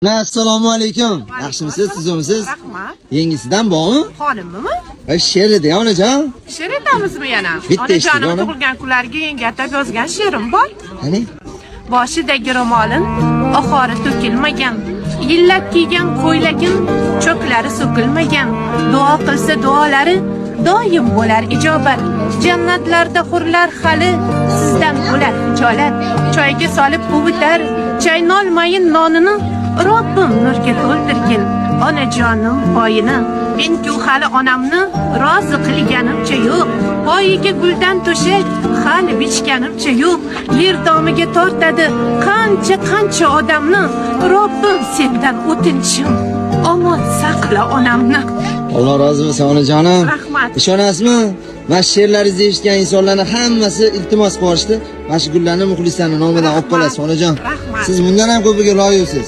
Assalomu alaykum. Yaxshimisiz, tuzukmisiz? Rahmat. Yengisidan bormi? Xonimmi? Voy, she'r edi, onajon. She'r aytamizmi yana? Bitta eshitdik, Onajonim ona. tug'ilgan kunlariga yenga atab yozgan she'rim bor. Qani? Boshidagi ro'molin oxori to'kilmagan, yillab kiygan ko'ylagin cho'klari so'kilmagan, duo qilsa duolari doim bo'lar ijobat. Jannatlarda hurlar hali sizdan bo'lar hijolat. Choyga solib quvitar, chaynolmayin nonini, Robbim nurga to'ldirgin onajonim poyini. Men-ku hali onamni rozi qilganimcha yo'q. Poyiga guldan to'shak hali bichganimcha yo'q. Yer domiga tortadi qancha qancha odamni. Robbim, sendan o'tinchim, omon saqla onamni. Alloh rozi bo'lsin, onajonim. Rahmat. Ishonasizmi? Mana shu she'rlaringizni eshitgan insonlarni hammasi iltimos qilishdi. Mana shu gullarni muxlislarning nomidan olib qolasiz, onajon. Rahmat. Siz bundan ham ko'piga loyiqsiz.